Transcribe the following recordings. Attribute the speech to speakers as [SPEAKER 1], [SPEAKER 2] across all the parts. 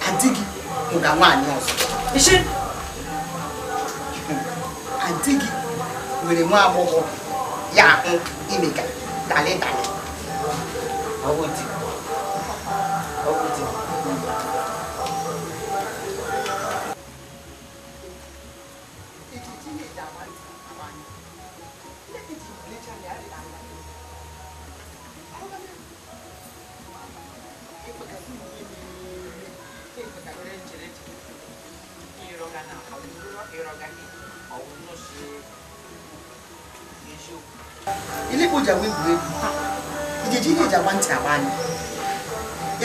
[SPEAKER 1] Adịghị ụga nwaanyị ọzọ. Adịghị nwere nwa agbọghọ ya ahụ imega dali dali.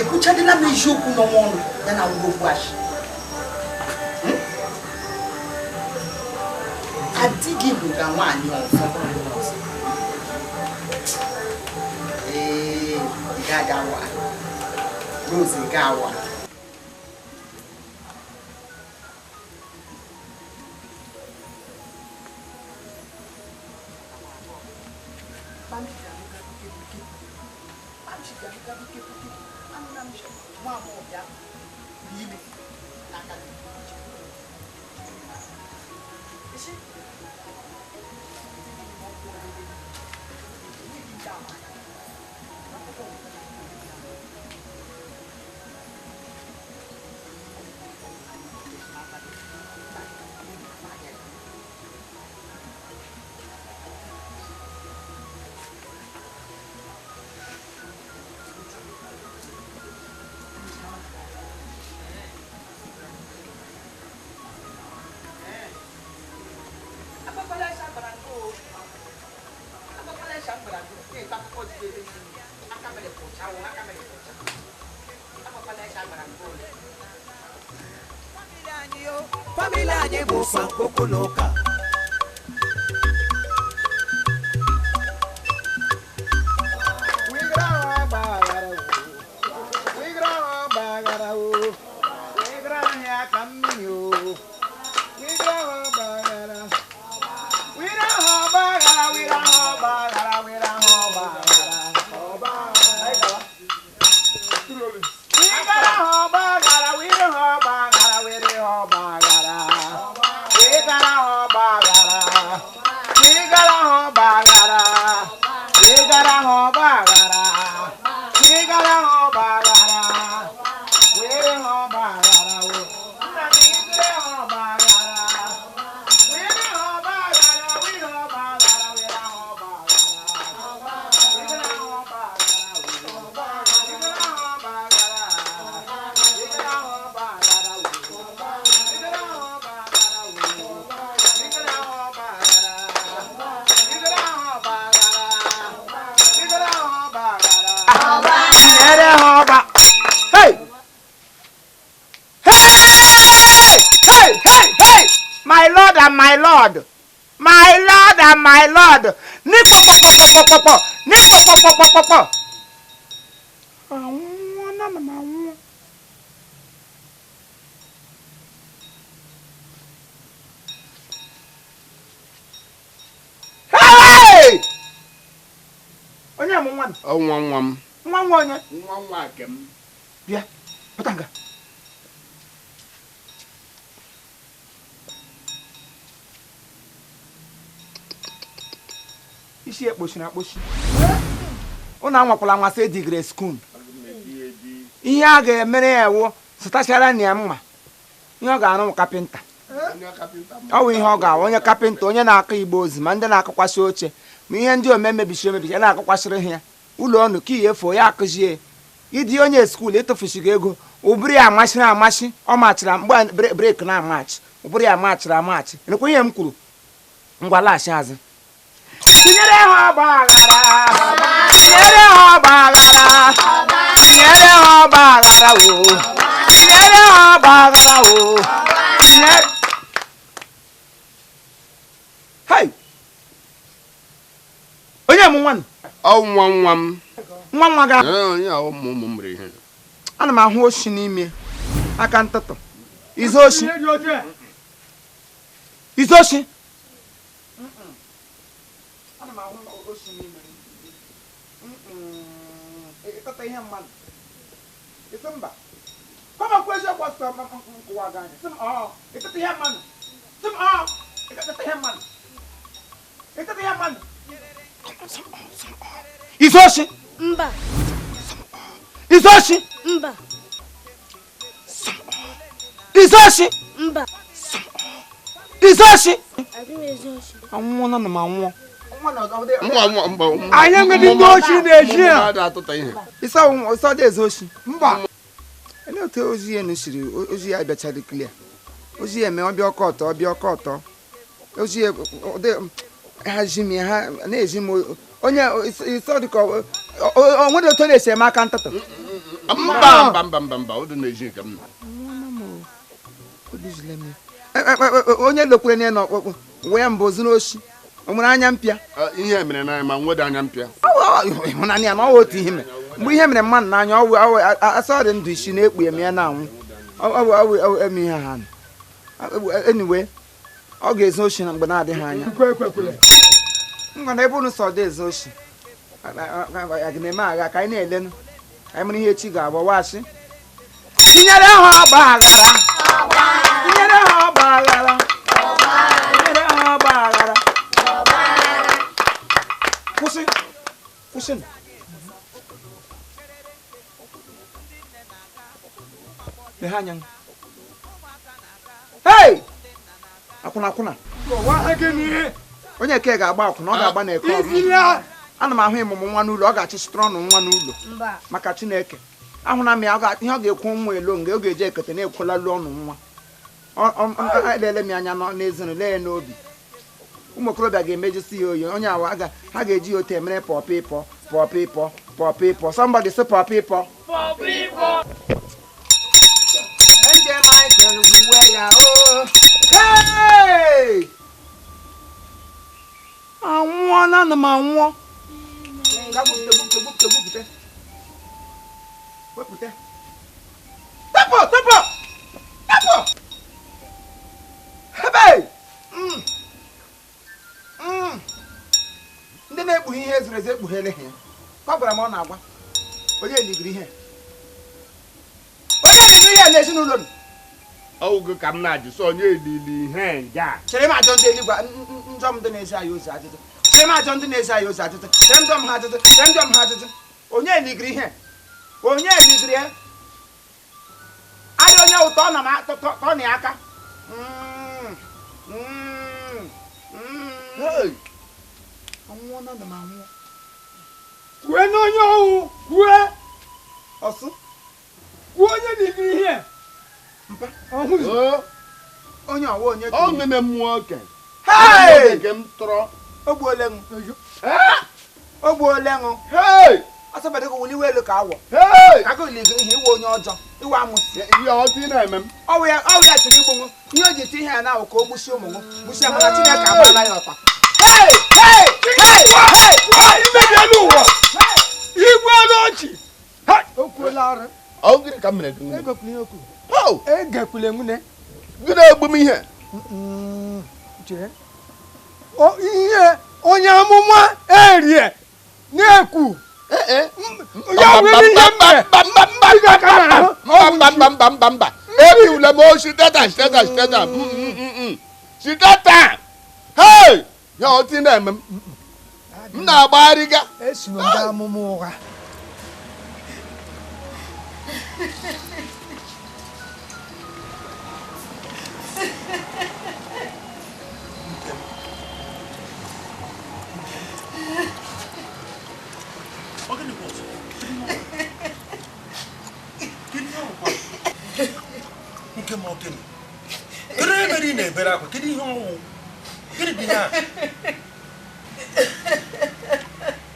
[SPEAKER 1] Ekwuchadịla m eziokwu n'ọnwa ọnụ ya na ngwogwu achị adịghị bụ ka nwaanyị ọzọ. Ee, ị ga-aga wa Rose ga-awa.
[SPEAKER 2] Family anyị bụ sankoko n'ụka.
[SPEAKER 1] My Lord and my Lord, my Lord and my Lord, ni po po po po po po, ni po po po po po po. Hey! Onye m nwa m?
[SPEAKER 3] Nwa nwa m.
[SPEAKER 1] Nwa nwa onye?
[SPEAKER 3] Nwa nwa nke m.
[SPEAKER 1] Bịa, pụta nga. Isi ekpochiri akpochi. Ụnụ anwakwala anwasị edigre skun. Ihe a ga-emere ya ewu zụtachara na ya mma. Ihe ọ ga-arụ kapịnta. Ọ bụ ihe ọ ga-awụ onye kapịnta, onye na-akụ igbo ozi ma ndị na-akụkwasị oche ma ihe ndị ome mebisiri emebichi ya na-akụkwasịrị ha ya ụlọ ọnụ ka ihe efuo ya akụzie ịdị onye skuul ịtụfusighị ego ụbụrụ ya amachiri amachi ọ machara mgbe breki na-amachi ụbụrụ ya amachiri amachi nekwa ihe m kwuru ngwa laghachi azụ. Tinyere ha ọgba aghara, tinyere ha ọgba aghara, tinyere ha ọgba aghara o, tinyere ha ọgba aghara o, tinyere. Hey! Onye mụ nwa m?
[SPEAKER 3] Ọ nwa nwa m.
[SPEAKER 1] Nwa nwa gị. Ana m ahụ oshi n'ime aka ntụtụ. Izu oshi. Izu oshi. Ana m ahụ oshi n'ime. Ịtata ihe mmadụ. Isi mba. Kọma kwuo eziokwu ọsọ nkụwa gị anya. Sị m ọọ. Ịtata ihe mmadụ. Sị m ọọ. Ịtata ihe mmadụ. Ịtata ihe mmadụ. Izu oshi.
[SPEAKER 3] Mba.
[SPEAKER 1] Izu oshi.
[SPEAKER 3] Mba.
[SPEAKER 1] Izu oshi.
[SPEAKER 3] Mba.
[SPEAKER 1] Izu oshi.
[SPEAKER 3] Adị m ezu oshi.
[SPEAKER 1] Anwụọ na m anwụọ.
[SPEAKER 4] Anyị enweghị ndị oshi na-eji a.
[SPEAKER 1] Ịsọ dị ezu oshi.
[SPEAKER 4] Mba.
[SPEAKER 1] Ele otu ozi ya nusiri ozi ya bịachara clear. Ozi ya eme ọbịa ọkọ ọtọ ọbịa ọkọ ọtọ. Ozi ya ha ji m ha na-eji m onye ịsọ dị ka o nwere otu na-esi eme aka ntụtụ.
[SPEAKER 5] Mba mba mba mba mba ọ dị na-eji nke m.
[SPEAKER 1] Onye lokwere na n'ọkpụkpụ wee mbụ zuru oshi. O nwere anya mpịa.
[SPEAKER 5] Ihe mere n'anya ma nwede anya mpịa.
[SPEAKER 1] Ịhụnanya ya na ọ otu ihe mere. Mgbe ihe mere mmadụ n'anya ọ asọ dị ndụ isi na-ekpu eme ya na-anwụ. Ọ eme ihe ha. Anyway, ọ ga-ezu oshi na mgbe na-adịghị anya. Ngwa na ebe unu sọ dị ezu oshi. A ga na-eme agha ka anyị na-elenụ. Anyị mara ihe echi ga-agba washi. Tinyere ha ọgba aghara. Tinyere ha ọgba aghara. Tinyere ha ọgba aghara. Kwụsị. Kwụsị. Lee anya. Hey! Akwụna akwụna. Onye ke ga-agba akwụna ọ ga-agba n'eke ọrụ. Ana m ahụ ịmụmụ nwa n'ụlọ ọ ga-achịchịtụrụ ọnụ nwa n'ụlọ. Maka Chineke. Ahụna m ya ihe ọ ga-ekwu nwa elo nga ọ ga-eji ekete na-ekwelalu ọnụ nwa. Elele m anya n'ezinụlọ lee ya n'obi. Ụmụ okorobịa ga-emejisi ya oyi onye awa ha ga-eji ya otu emere pọpịpọ pọpịpọ pọpịpọ. Somebody say pọpịpọ. Pọpịpọ. Nje Michael gbuwe ya o. Hey! Anwụọ na m anwụọ. Gbupụte gbupụte gbupụte. Wepụte. Tapụ tapụ. Tapụ. Ebe! Ndị na-ekpughe ihe ezuru ezu ekpughere ha. Ka ọ gwara m ọ na-agwa. Onye ligiri ihe. Onye ligiri ihe n'ezinụlọ m.
[SPEAKER 5] Ọgụ ka m na-ajụ sọ onye elili ihe nga.
[SPEAKER 1] Chere m ajọ ndị eluigwe njọ m ndị na-ezi anyị ozi ajụjụ. Chere m ajọ ndị na-ezi anyị ozi ajụjụ. Chere njọ m ha ajụjụ. Chere njọ m ha ajụjụ. Onye ligiri ihe. Onye ligiri ya. Ahịa onye ụtọ ọ na m tọ na aka. Anwụọ na m anwụọ.
[SPEAKER 4] Kwue n'onye ọwụ kwue.
[SPEAKER 1] Ọsụ.
[SPEAKER 4] Kwuo onye ligiri ihe.
[SPEAKER 1] Mpa. Onye ọwụ onye.
[SPEAKER 5] Ọ nene mmụọ oke.
[SPEAKER 1] Hey!
[SPEAKER 5] Nke m tọrọ.
[SPEAKER 1] O gbuole m. O gbuole m.
[SPEAKER 5] Hey!
[SPEAKER 1] Asọbedị gị wuli elu ka awọ.
[SPEAKER 5] Hey!
[SPEAKER 1] Ka gị ligiri ihe iwe onye ọjọọ. Iwe amụsị.
[SPEAKER 5] Ihe ọjọọ ị na-eme m.
[SPEAKER 1] Ọwụ ya chọrọ igbu m. Ihe o ji eti ihe ya na-awụ ka o gbusie ụmụ m. Gbusie mana Chineke agbaala ya ọkpa. Hey! Hey! Hey! Hey!
[SPEAKER 4] Imebiela ụwa. Igwe ọchị. O kwuola arụ.
[SPEAKER 5] Ọ gịnị ka m mere gị?
[SPEAKER 4] Egekwula ihe o kwuru. Egekwula nwunye.
[SPEAKER 5] Gị na-egbu m ihe.
[SPEAKER 4] Chere. Ihe onye amụma erie na-ekwu. Ya nwere ihe mere.
[SPEAKER 5] Mba mba mba mba mba. Ebiwula m oshi teta teta teta. Teta. Hey! Ya ọ na-eme m. M na-agbagharịga.
[SPEAKER 4] Esi na ndị amụma ụgha.
[SPEAKER 6] Nke ma ọ gịnị? Kedu ihe mere ị na-ebere akwa? Kedu ihe ọnwụ? Gịnị bụ ihe a?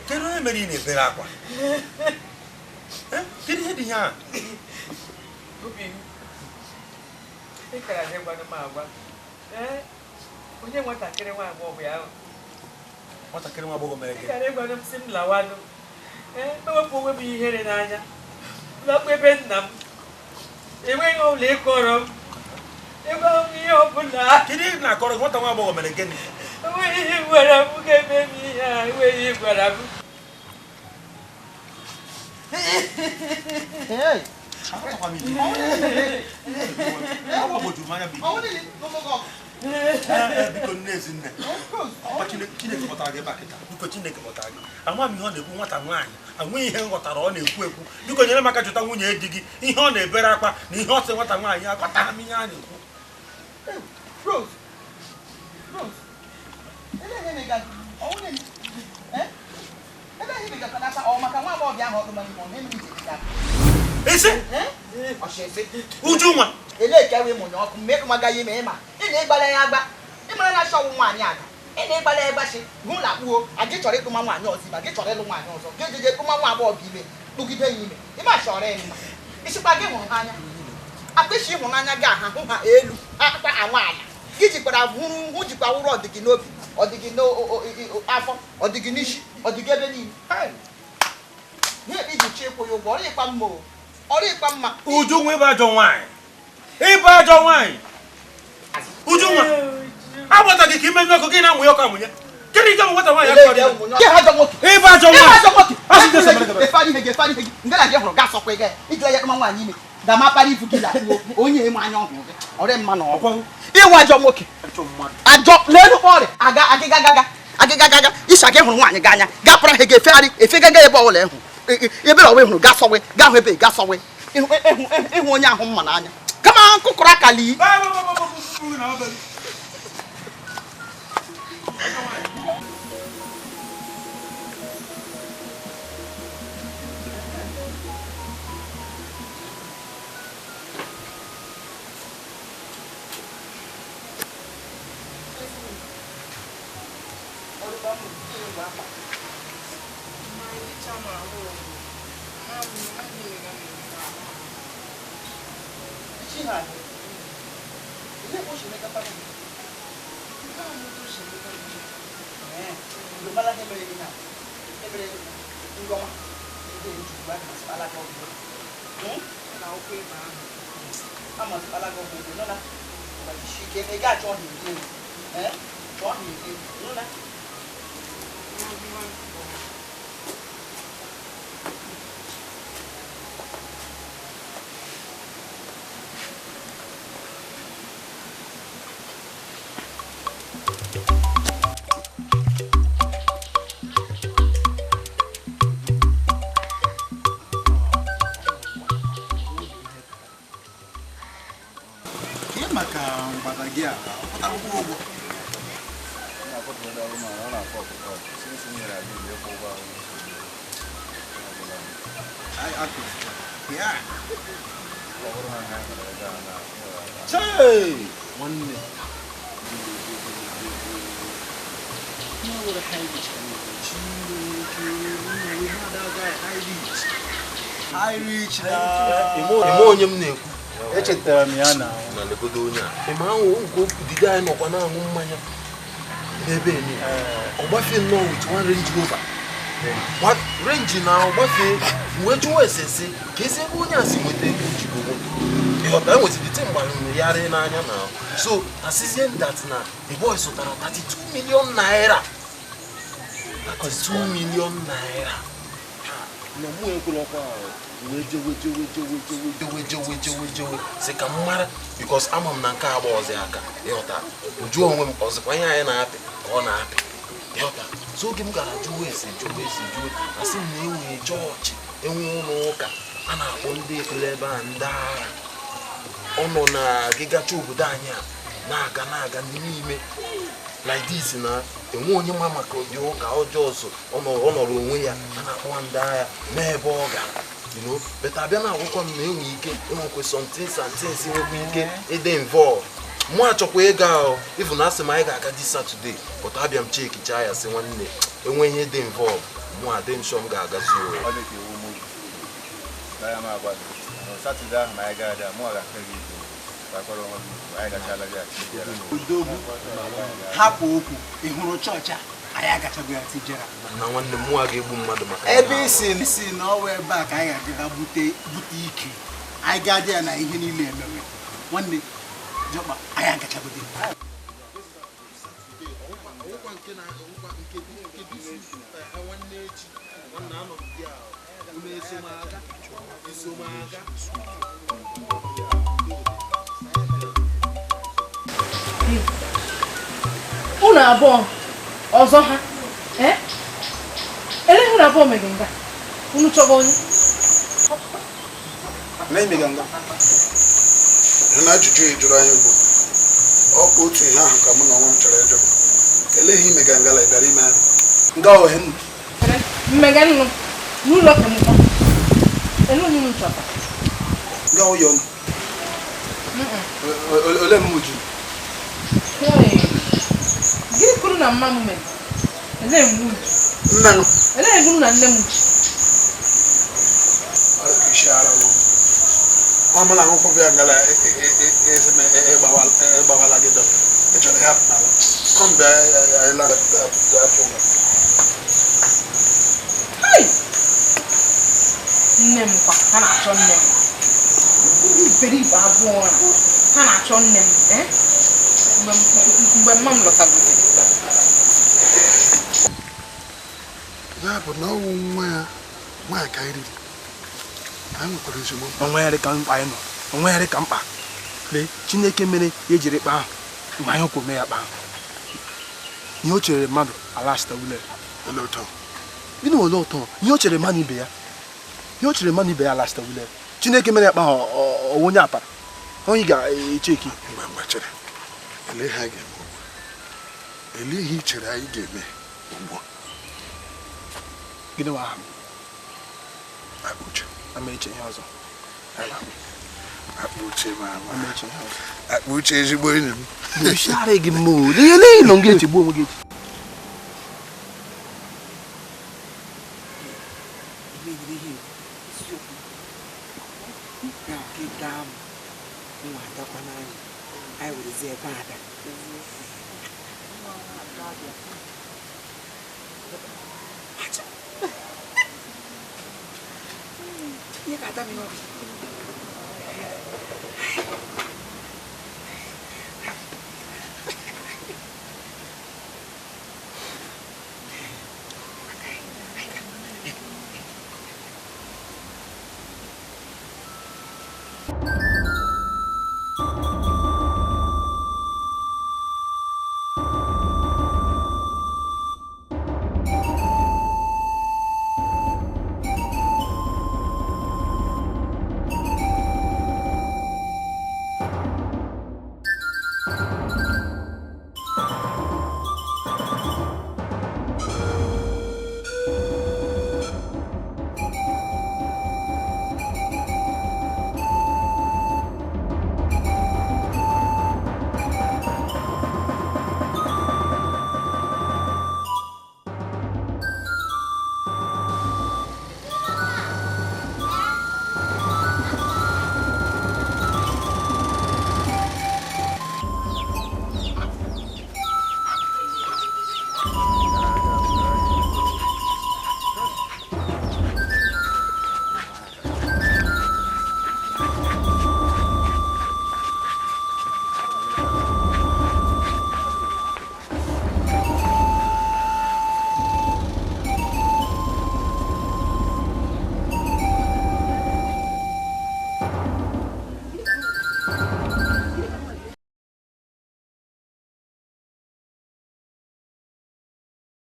[SPEAKER 6] Kedu ihe mere ị na-ebere akwa? Kedu ihe dị ihe a?
[SPEAKER 7] Obi m, ị kara na ịgwanụ m agwa. Onye nwatakịrị nwa agbọghọ ya ahụ.
[SPEAKER 6] Nwatakịrị nwa agbọghọ mere gị?
[SPEAKER 7] Ị kara ịgwanụ m sị m lawanụ. Ewepụ onwe m ihere n'anya lakpụ ebe nna m enweghị ụlọ ịkọrọ m ịgwa m ihe ọbụla.
[SPEAKER 6] Kedu ihe na-akọrọ gị? Nwata nwa agbọghọ mere gịnị?
[SPEAKER 7] Enweghị ihe gwara m ga-eme m ihe a, enweghị ihe gwara m.
[SPEAKER 6] Biko nne ezinne, Chineke kpọtara gị ebe a kịta. Biko Chineke kpọtara gị. Ama m ihe ọ na-ekwu nwata nwaanyị, anweghị ihe m ghọtara ọ na-ekwu ekwu. Biko nyere m aka chọta nwunye di gị, ihe ọ na-ebere akwa na ihe ọ sị nwata nwaanyị aghọtara m ihe a na-ekwu.
[SPEAKER 3] Rose, Rose,
[SPEAKER 6] Isi? Ujunwa.
[SPEAKER 3] Ele ka we munye ọkụ mme ma gaghị ime ịma ị na-ịgbala ya agba ịmara na achọwụ nwaanyị aga ị na-ịgbala ya ịgbachi hụ na akpụo a gị chọrọ ịkpụma nwaanyị ọzọ ma gị chọrọ ịlụ nwaanyị ọzọ gị ejeje kpụma nwa agbọghọ gị ime kpụgide ya ime ịma chọrọ ịma ịchịkwa gị hụrụ ha anya akpịsị ịhụnanya gị aha hụ ha elu akpa anwa ala gị jikwara hụrụ hụ jikwa wụrụ ọdịgị n'obi ọdịgị n'afọ ọdịgị n'isi ọdịgị ebe niile ihe iji chi ịkwụ ya ụgwọ ọrụ ịkpa mma o ọrụ ịkpa mma.
[SPEAKER 6] Ujunwa ịbụ ajọ nwaanyị, ịbụ ajọ nwaanyị. Ujunwa agbata gị ka ime ọkụ gị na-amụ ya ọkụ amụnye. Kedu ike bụ nwata nwaanyị akọ dị? Ịbụ ajọ nwaanyị.
[SPEAKER 3] Ngana gị hụrụ gasọkwa gị ijila ya kpama nwaanyị ime ga ma kpara ifu gị lakpuo onye ịma anya ọhụrụ gị ọrịa mma na ọgwụ ịwụ ajọ nwoke ajọ n'elu ọrịa aga agịga gaga agịga gaga ịsha gị hụrụ nwaanyị gị anya gapụra ha ga-efegharị efegaga ebe ọbụla ịhụ ebe ọbụla ịhụrụ gasọwe gaa hụ ebe gasọwe ịhụ onye ahụ mma n'anya kama nkụkụrụ akali.
[SPEAKER 8] Onye m na-ekwu
[SPEAKER 9] echetara m ya na
[SPEAKER 8] legodo onye a ịma ahụ nke dide anyị nọkwa na-aṅụ mmanya n'ebe ni ọ gbafee nnọọ with one Range Rover Range na ọ gbafee wee jụwa esese ka esi ebe onye a si nweta ego jigo moto ịghọta enwetara ite mgbarụgharị n'anya na so asịzie that na the boy zụtara 32 million naira 32 million naira na mụ ekwelọkwa wee jewe jewe jewe jewe jewe jewe jewe jewe sị ka m mara because ama m na nke agba ọzọ aka ịghọta jụọ onwe m ọzọkwa ihe anyị na-apị ka ọ na-apị ịghọta so oge m gara jụwa ese jụwa ese jụwa asị m na enwee chọọchị enwe ụlọ ụka a na-akpọ ndị ekele ebe a ndị agha ọ nọ na gịgacha obodo anyị a na-aga na-aga n'ime like this na enwe onye ma maka ụdị ụka ọjọọ so ọ nọrọ onwe ya a na-akpọ ndị agha n'ebe ọ gara you know but abịa na agwụkwọ m na enwe ike enwekwe something something nwekwa ike ịdị involve mụ achọkwa ịga ahụ even na asị m anyị ga-aga this Saturday but abịa m chekichaa ya sị nwanne enwe ihe dị involve mụ adị m sure m ga-agazi
[SPEAKER 1] Odogwu hapụ okwu ị hụrụ chọọchị a
[SPEAKER 9] Anyị agachago ya tijera.
[SPEAKER 8] Na nwanne m nwa ga-egbu mmadụ maka
[SPEAKER 9] ebe isi na ọwa ebe a ka anyị ga-aga bute ike. Anyị ga-adị ya na ihe niile emewe. Nwanne jọkpa anyị agachagodi.
[SPEAKER 10] Unu abụọ ọzọ ha ele unu abụọ mere nga unu chọrọ onye
[SPEAKER 11] na ajụjụ ị jụrụ anyị bụ ọkwa otu ihe ahụ ka mụ na onwe m chọrọ ịjụ. Eleghị imega ngala ị bịara ime anyị nga ohe
[SPEAKER 10] mmega nnu n'ụlọ ka m kọ ele onye unu chọta
[SPEAKER 9] nga ụyọ ole m jụ.
[SPEAKER 10] Gịnị kwuru na mma m mere? Elee mgbe uju? Elee kwuru na nne m ji?
[SPEAKER 11] Ọ mụ na akwụkwọ bịa ngala ịgbawala gị dọ. Ị chọrọ ịhapụ n'ala. Kọm bịa ịla afọ ụlọ.
[SPEAKER 10] Nne m kwa, ha na-achọ nne m. Ndị iberibe abụọ ha na-achọ nne m. Mgbe mma m lọtagotere.
[SPEAKER 11] Ya bụ na ọwụ nwa ya nwaanyị ka anyị riri. Anyị nwekwara ezigbo mkpa.
[SPEAKER 9] Onwe ya dị ka mkpa anyị nọ. Onwe ya dị ka mkpa. Lee, Chineke mere ya ejiri kpa ahụ. Mgbe anyị kwụ mee ya kpa ahụ. Ihe o chere mmadụ alachita ule. Gịnị ole ụtọ? Ihe o chere mmadụ ibe ya. Ihe o chere mmadụ ibe ya alachita ule. Chineke mere ya kpa ahụ ọwụ onye apara. Onye ga-echeki.
[SPEAKER 11] Mgbe mgbe chere. Elee ihe anyị ga-eme ugbu a? Elee ihe i chere anyị ga-eme ugbu a?
[SPEAKER 9] Gịnị wa aha m?
[SPEAKER 11] Akpa uche.
[SPEAKER 9] Ama eche ihe ọzọ.
[SPEAKER 11] Akpa uche ma ama.
[SPEAKER 9] Ama eche ihe ọzọ.
[SPEAKER 11] Akpa uche ezigbo enyi m.
[SPEAKER 9] Isi gị mma o. Ihe nọ nga echegbu onwe gị echi.